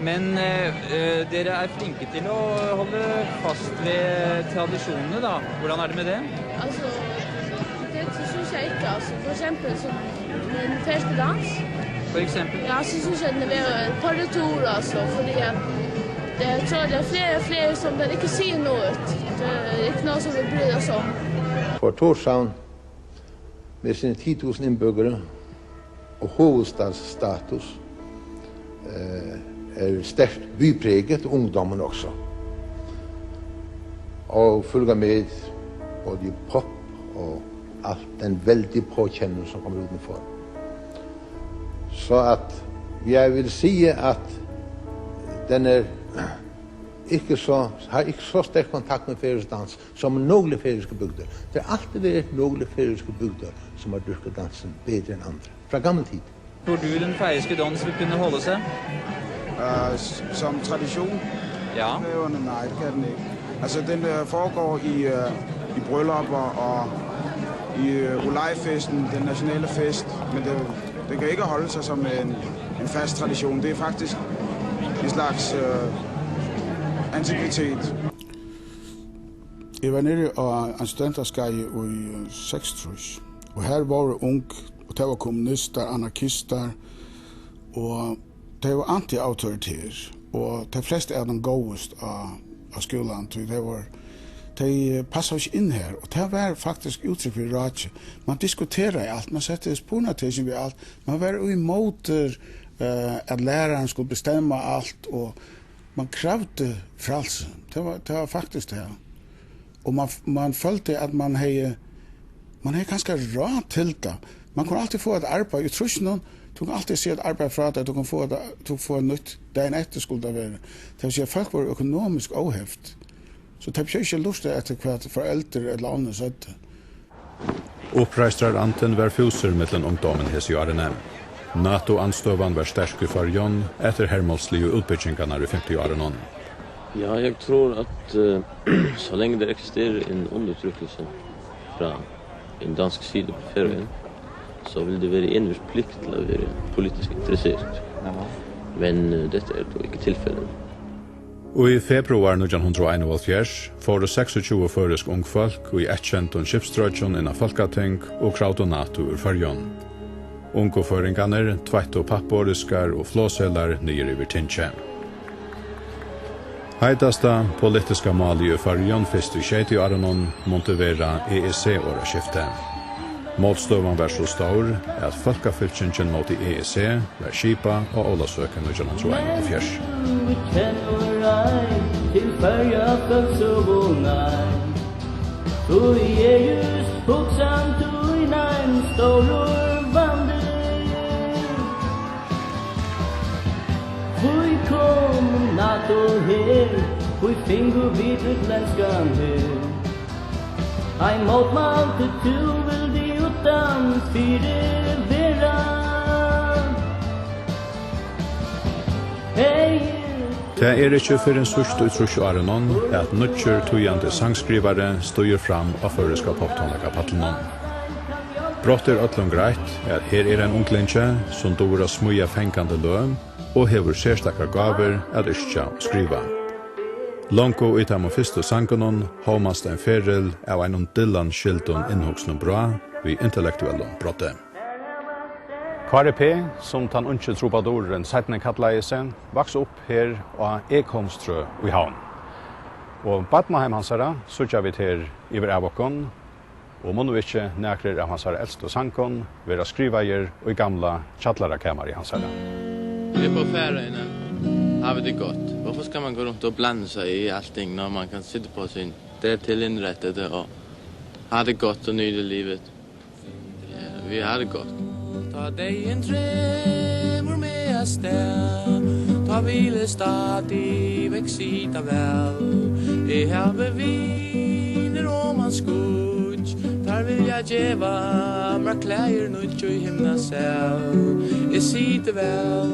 Men, eh, eh, dere er flinke til å holde fast ved tradisjonene, da. Hvordan er det med det? Altså, det, det synes jeg ikke, altså. For eksempel som den første dans. For eksempel? Ja, så synes jeg, den er ved at på retur, altså. Fordi at det, jeg tror, det er flere og flere, som den ikke sier noe ut. Det er ikke noe som vi bryr oss om. For Tórshavn, við síni tíggju túsund innbúgvum og hovuðsstadsstatus, eh, er sterkt byprægað, ungdómurin også. Og følger med både i pop og alt den vældige påkjenning, som kommer utenfor. Så at jeg vil sige, at den er ikke så, har ikke så stærk kontakt med færøsk dans, sum nøkur føroyskar bygdir. Tað er altíð verið nøkur føroyskar bygdir, sum hava dyrkað dansin betri enn aðrar, frá gamalli tíð. Tror du den færøyske dans vil kunne holde seg? Øh, s- som tradition? Ja. Færøerne, nej, det kan den ikke. Altså, den øh, foregår i, øh, i bryllupper og i øh, Olajfesten, den nationale fest, men det, den kan ikke holde sig som en, en fast tradition. Det er faktisk en slags øh, antikvitet. Eg var nede á ein studentaskeiði í seksogtrýss, og her vóru ung, og tað var kommunistar, anarkistar, og tey vóru anti-autoritær, og tey flestu av teimum góvust á, á skúlan, tí tey vóru, tey passaðu ikki inn her, og tað var faktisk úttrykk fyri ráki. Man diskuteraði alt, man setti spurningartekin við alt, man var ímóti, eh, at lærarin skuldi bestemma alt, og man kravdi frælsi. Tað var, tað var faktiskt tað. Og man, man følti, at man hevði, man hevði kanska ráð til tað. Man kundi altíð fáa eitt arbeiði í trýssunum. Tú kundi altíð siga eitt arbeiði frá tær, tú kundi fáa tað, tú fáa nýtt dagin eftir skuldi tað vera. Tað vil siga, fólk vóru økonomisk óheft. So tey behøvdu ikki lurta eftir, hvat foreldur ella onnur søgdu. Uppreistrarandin var fúsur millum ungdómin hesi árini. NATO-andstøðan var sterk í Føroyum eftir hermálsligu útbyggingarnar í fimtiárunum. Ja, jeg tror at eh, så lenge det eksisterer en undertrykkelse fra en dansk side på Færøyene, så vil det være enhvers plikt til at være politisk interesseret. Men eh, dette er dog ikke tilfellet. Og í februar nítjan hundrað og einoghálvfjerðs fóru seksogtjúgu føroysk ungfólk í eyðkendum skipstroyggjum inn á Fólkating og kravdu NATO úr Føroyum. Ungu føroyingarnir tveittu pappískar og flogseðlar niður yvir tingið. Heitasta politiska málið í Føroyum fyrst í sjeytiárunum mundi vera E E C-orðaskiftið. Mótstøðan var so stór, at Fólkafylkingin móti E E C var skipað á Ólavsøku nítjan hundrað og einoghálvfjerðs. Kennur ei til Føroya fólk so nei. Tí er júst hugsan tín ein stórur vandi. Hví kom NATO her? Hví fingu vit útlendskan her? Ein mótmælti tú vildi uttan fyri vera. Hey. Tað er ikki fyrr enn síðst í trýssárunum, at nýggjur týðandi sangskrivari stígur fram á føroyska popptónleikapallinum. Brátt er øllum greitt, at her er ein unglingi, sum dugir at smíða fangandi løg og hevur serstakar gávur at yrkja og skriva. Longu í teimum fyrstu sangunum hómast ein feril av einum Dylan-skyldum innhugsunum brá við intellektuellum broddi. Kári P, sum tann ungi trubadurin seinni kallaði seg, vaks upp her á Egholmstrøð í Havn. Og barnaheim hansara síggja vit her yvir av okkum, og munnu ikki nakrir av hansara elstu sangum vera skrivaðir í gamla kjallarakamari hansara. Vi er på Færøyene, har vi det godt. Hvorfor skal man gå rundt og blande sig i alting, når man kan sitte på sin, det er til indrettet og ha det godt og nyde livet? Ja, vi har det godt. Tá deyðin dregur meg avstað, tá vil eg stadigvekk sita væl. Eg havi vinir oman skýggj, teir vilja geva mær klæðir nýggj í himnasæl. Eg siti væl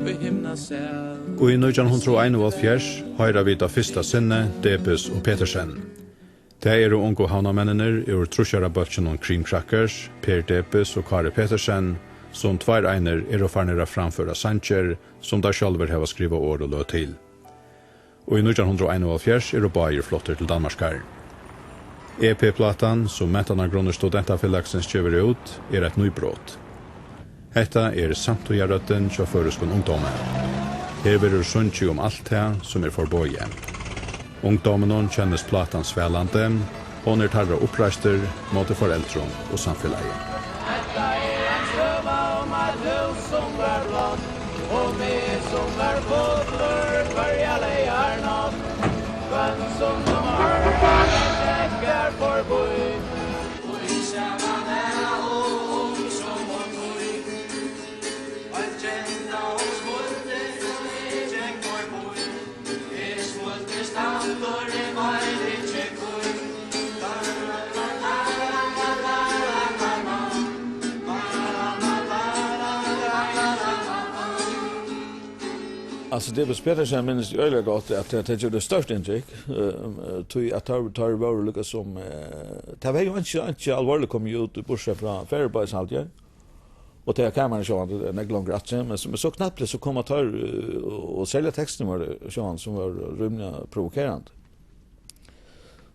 í himnasæl. Í nítjan hundrað og einoghálvfjerðs hoyra vit á fyrsta sinni Debes og Petersen. Tað eru ungu havnarmenninir úr trýssárabólkinum Cream Crackers, Per Debes og Kári Petersen, sum tveir einir eru farnir at framføra sangir, sum teir sjálvir hava skrivað orð og løg til. Og í nítjan hundrað og einoghálvfjerðs eru báðir fluttir til Danmarkar. E P-plátan, sum Mentanargrunnur Studentafelagsins gevur út, er eitt nýbrot. Hetta er samtíðarrøddin hjá føroyskum ungdómi. Her verður sungið um alt tað, sum er forboðið. Ungdóminum kennist plátan svalandi, hon er teirra uppreisturin móti foreldrum og samfelagi. Hetta er ein søga um eitt hús, sum var blátt, og meg, sum var fullur hvørja leygarnátt. Hvønn sunnudag gekk har forbí. Altso, Debes Petersen minnist eg øgiliga gott, at tað, tað gjørdi stórt inntrykk, eh, tí at teir, teir vóru líka sum, eh, tað var jú ikki, ikki alvorligt komið út, bortsett frá Faroe Boys, haldi eg. Og tað er kamarið sjálvandi, tað er nógv longur aftur, men, men so knappliga so koma teir, eh, og, og serliga tekstirnir vóru sjálvandi, sum vóru rímiliga provokerandi.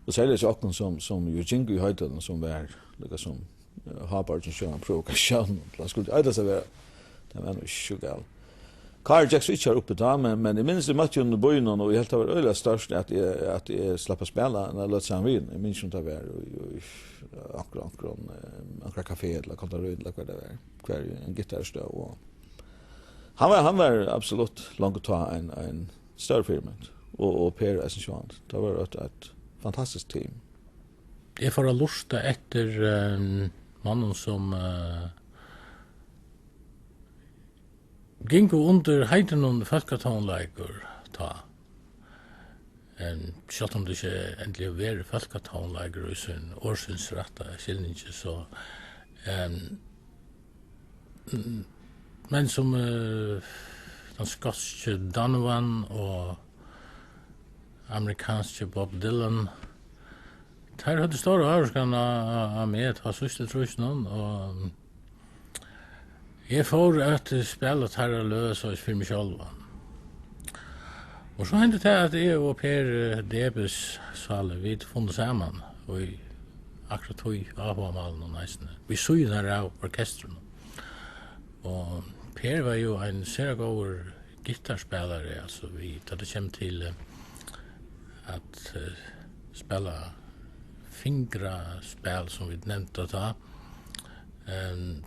Og serliga hjá okkum sum, sum jú gingu í Hoydølum, sum var líka sum, eh, háborgin sjálvandi, provokatión. Tað skuldi eisini vera, tað var nú ikki so galið. Kári gekk so ikki har uppi tá, men, men eg minnist, eg møtti honum í býnum, og eg helt, tað var øgiliga stórt, at eg, at eg slapp at spæla eina løtu saman við honum. Eg minnist ikki, um tað var í, í, í onkra, onkra, eh, onkra kafé ella konditori ella hvat tað var, har ein gittar stóð, og hann var, hann var absolutt longu tá ein, ein stórur fyrimynd, og, og Per eisini sjálvandi. Tað var eitt, eitt fantastiskt team. Eg fór at lurta eftir, ehm, monnum sum, eh, gingu undir heitinum fólkatónleikur tá. Ehm, sjálvt um tað ikki endiliga verður fólkatónleikur í sín orðsins rætta skilningi, so, ehm, mm, men sum, eh, tann skotski Donovan og amerikanski Bob Dylan, teir høvdu stóra ávirkan á, á, á meg, tá síðst í trýssunum, og eg fór at spæla teirra løg, so fyri meg sjálvan. Og so hendi tað, at eg og Per, eh, Debes Sáli, vit funnu saman í akkurát tí áhugamálunum eisini, við síðurnar av orkestrinum. Og Per var jú ein sera góður gittarspælari, altso, við, tá tað kemur til, eh, at, eh, spæla fingraspæl, sum vit nevndu tá. Ehm,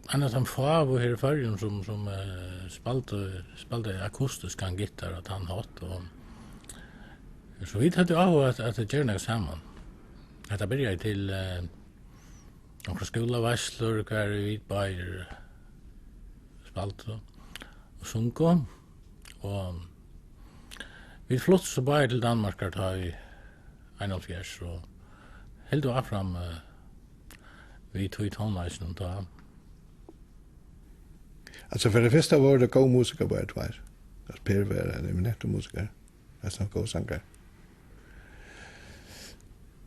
ein av teimum fáu her í Føroyum, sum, sum, eh, spældi, spældi akustiskan gittar á tann hátt, og so vit høvdu áhuga at, at gera nakað saman. Hetta byrjaði til, eh, onkrar skúlaveitslur, har vit báðir spældu og sungu. Og vit fluttu so báðir til Danmarkar tá í einoghálvfjerðs og hildu áfram, eh, við tí tónleikinum tá. Altso, fyri tað fyrsta vóru tað góðir musikarar báðir tveir. At Per var ein eminentur musikari. Eisini ein góður sangari.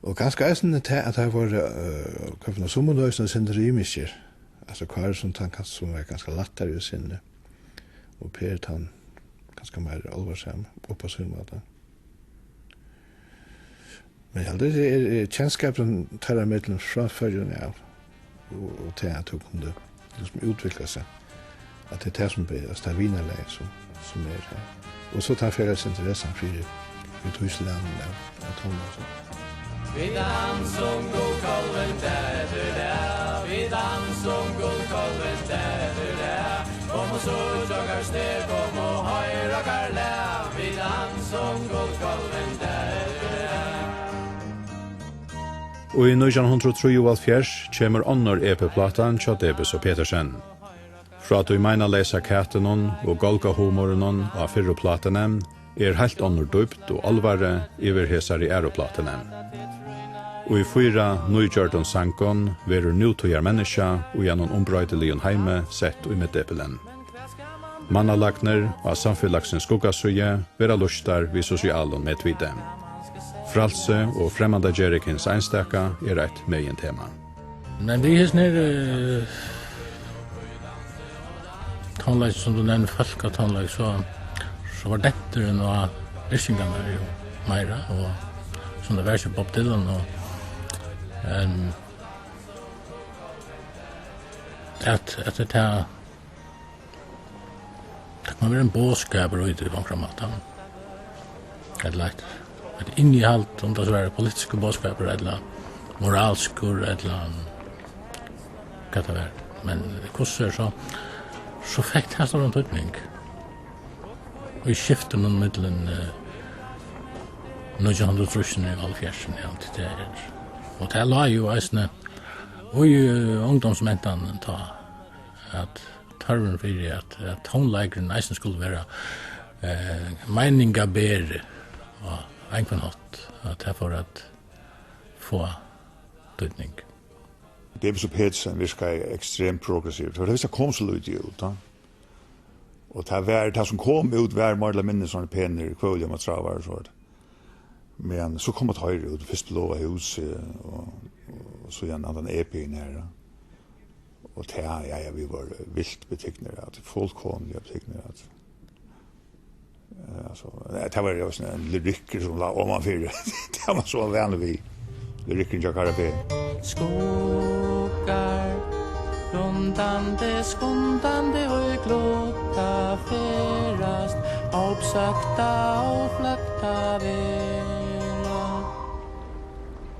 Og kanska eisini tað, at teir vóru, eh, hvat for nokk, sum vóru eisini eitt sindur rymiskir. Altso, Kári sum tann kanska, sum var kanska lættari í sinni. Og Per tann kanska meira álvarsami, upp á sín máta. Men eg haldi, tað er, er kenskapurin teirra millum frá Føroyum av, og, og tað, at tú kundi, liksom, útvikla seg, at tað er tað, sum ber, altso, tað vinarlagið, sum, sum er her. Og so tann felags interessan fyri, fyri tí slagnum av, av tónleiki. Vit dansa um gullkálvin, da, da, da. Vit dansa um gullkálvin, da, da, da. Kom og síggj okkara stað, kom og hoyr okkara lag. Vit dansa um gullkálvin, da, da, da. Og í nítjan hundrað og trýoghálvfjerðs kemur onnur E P-plátan hjá Debes og Petersen. Frá tí meinaleysa katinum og gálgahumorinum á fyrru plátuni er heilt onnur dýpt og álvara yvir hesari aðru plátuni. Og í fýra nýgjørdum sangum verður nútíðarmenniskja í einum umbroytiligum heimi sett í miðdepilin. Mannalagnir á samfelagsins skuggasíðu verða lýstar við sosialum medviti. Frælsi og fremmandagerðing hins einstaka er eitt megintema. Men við hesum her, eh, tónleiki, sum tú nevnir, fólkatónleik, so, so var denturin á yrkingarnar jú meira, og sum tað var hjá Bob Dylan, og, em, at, at tað, tað kann vera ein boðskapur í tí, á onkran máta. Ella eitt, eitt innihald, um tað so er politiskur boðskapur, ella moralskur, ella hvat tað er. Men hvussu er so, so fekk tað stóran týdning í skiftinum millum, eh, nítjan hundrað og trýssini og hálvfjerðsini, ja, til tað er. Og tað lá jú eisini í, eh, ungdómsmentanini tá, at tørvurin fyri, at, at tónleikurin eisini skuldi vera, eh, meiningaberi á ein hvønn hátt, at tað fór at fáa týdning. Debes og Petersen virkaði ekstremt progressivt. Tað var tað fyrsta, kom so lítið út, tá. Og tað var, tað sum kom út, var meir ella minni sovorðnir penir, Kvøl Jomma Travar og sovorðið. Men so komu teir út, fyrst Bláa Húsið, og, og síðan handan E P-in her, ja. Og tað, ja, ja, vit vóru vilt betignir av tí, fullkomiliga betignir av tí. Eh, altso, eh, tað var jú sovorðin ein lyrikkur sum lá omanfyri. Tað var so vanligt við lyrikkurin hjá Karl P. Skuggar, rundandi, skundandi og í glutta ferðast, hópsøkta og fløkta vera.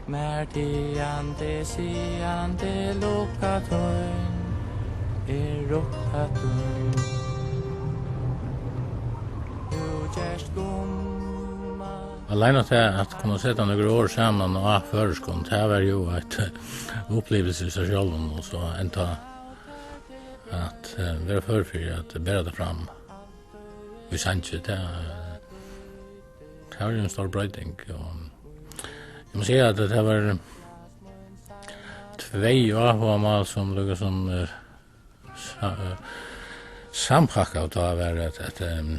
Mær tigandi, sigandi, lukka tín, er rukka tín. Tú gerst gumma. Alene at, at kunna seta nøkur orð saman á føroyskum, tað var jú eitt, eh, upplivilsi í sær sjálvum, og so enntá at, eh, vera før fyri at bera tað fram í sangi, tað, tað var jú ein stór broyting, og eg má siga at tað var tvey áhugamál sum líka sum, eh, sa-, eh, sampakka, og tað var at, at, ehm,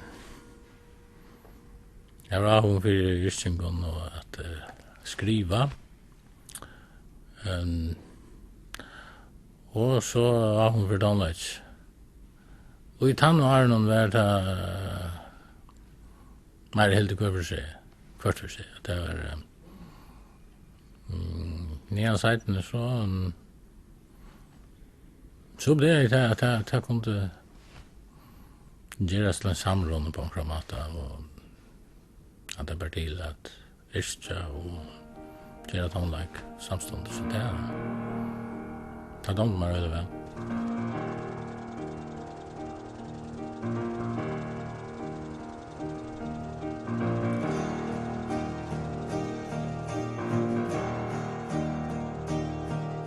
eg var áhugin fyri yrkingum og at, eh, skriva. Ehm, og so áhugin fyri tónleiki. Og í tann árinum var tað, eh, meira hildið hvør fyri seg, hvørt fyri seg. Tað var, eh, mm, niðan seinni, so, mm, so bleiv tað, at tað, tað kundi gerast til ein samruna á onkran máta, og at tað bar til at yrkja og gera tónleik samstundis, so tað, tað dámdi mær øgiliga væl.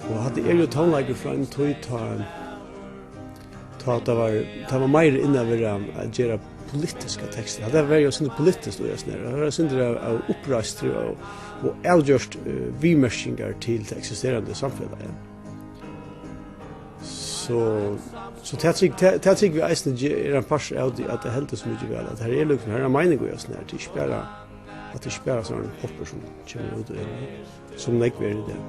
Og hatta er jú tónleikur frá ein tíð, tá, tá tað var, tað var meira inn at vera, at gera politiskar tekstir. Hatta var jú eitt sindur politiskt í hesum her. Hatta var eitt sindur av, av uppreiðslu og, og avgjørt, eh, viðmerkingar til tað eksisterandi samfelagið. So, so tað trúgv-, tað, tað trúgvi eg eisini ge-, er ein partur av tí, at tað heldur so mikið væl, at her er líka, her er ein meining í hesum her, tað er ikki bara, at tað er ikki bara sovorðin hoppur sum kemur út og inn, sum nógv er í dag.